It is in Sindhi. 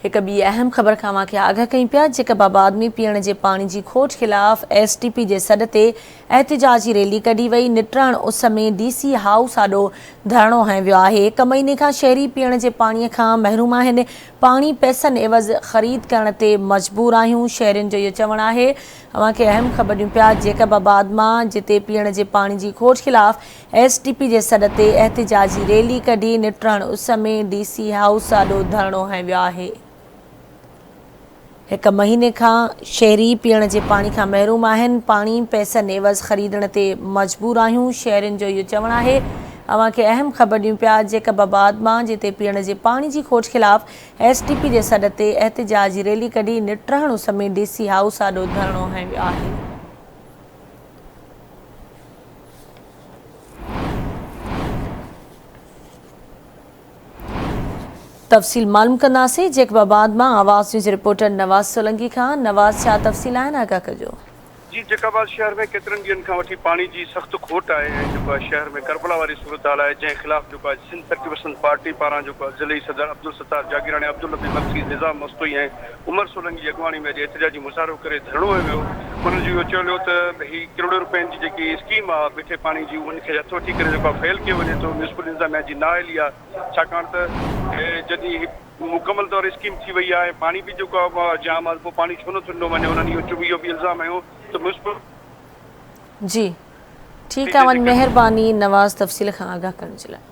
هڪ ٻي اهم خبر کان اوهان کي آگاهه ڪيون پيا، جيڪب آباد ۾ پيئڻ جي پاڻي جي کوٽ خلاف ايس ٽي پي جي سڏ تي احتجاجي ريلي ڪڍي وئي، نٽهڻ اس ۾ ڊي سي هائوس آڏو ڌرڻو هنيو ويو آهي، هڪ مهيني کان شهري پيئڻ جي پاڻي کان محروم آهن، پاڻي پئسن عيوض خريد ڪرڻ تي مجبور آهيون، شهرين جو اهو چوڻ آهي، اوهان کي اهم خبر ڏيون پيا جيڪب آباد مان جتي پيئڻ جي پاڻي جي کوٽ خلاف ايس ٽي پي جي سڏ تي احتجاجي ريلي ڪڍي نٽهڻ اس ۾ ڊي سي هائوس آڏو ڌرڻو هنيو ويو آهي. هڪ مهيني کان شهري پيئڻ جي پاڻي کان محروم آهن، پاڻي پئسن عيوض خريدڻ تي مجبور آهيون، شهرين جو اهو چوڻ آهي. اوهان کي اهم خبر ڏيون پيا جيڪب آباد مان جتي پيئڻ جي پاڻي جي کوٽ خلاف ايس ٽي پي جي سڏ تي احتجاجي ريلي ڪڍي نٽهڻ اس ۾ ڊي سي هائوس آڏو ڌرڻو هنيو ويو آهي. تفصيل معلوم ڪنداسين جيڪب آباد مان آواز نيوز رپورٽر نواز سولنگي کان نواز ڇا تفصيل آهن آگاهه ڪجو. جي جيڪب آباد شهر ۾ ڪيترن ڏينهن کان وٺي پاڻي جي سخت کوٽ آهي ۽ جيڪو آهي شهر ۾ ڪربلا واري صورتحال آهي جنهن خلاف جيڪو آهي سنڌ ترقي پسند پارٽي پاران جيڪو آهي ضلعي صدر عبدالستار جاگيراڻي عبدالنبي مگسي نظام مستوئي ۽ عمر سولنگي جي اڳواڻي ۾ اڄ احتجاجي مظاهرو ڪري ڌرڻو هنيو ويو. انهن جو اهو چيو ويو ته هي ڪروڙين روپين جي جيڪي اسڪيم آهي مٺي پاڻي جي ان کي هٿ وٺي ڪري جيڪو آهي فيل ڪيو وڃي ٿو ميونسپل انتظاميا جي نااهلي آهي ڇاڪاڻ ته جڏهن هي مڪمل طور اسڪيم ٿي وئي آهي ۽ پاڻي به جيڪو آهي جام آهي پوء پاڻي ڇو نٿو ڏنو وڃي انهن اهو به الزام هنيو ته ميونسپل جي ٺيڪ آهي مهرباني نواز تفصيل کان آگاهه ڪرڻ جي لاء.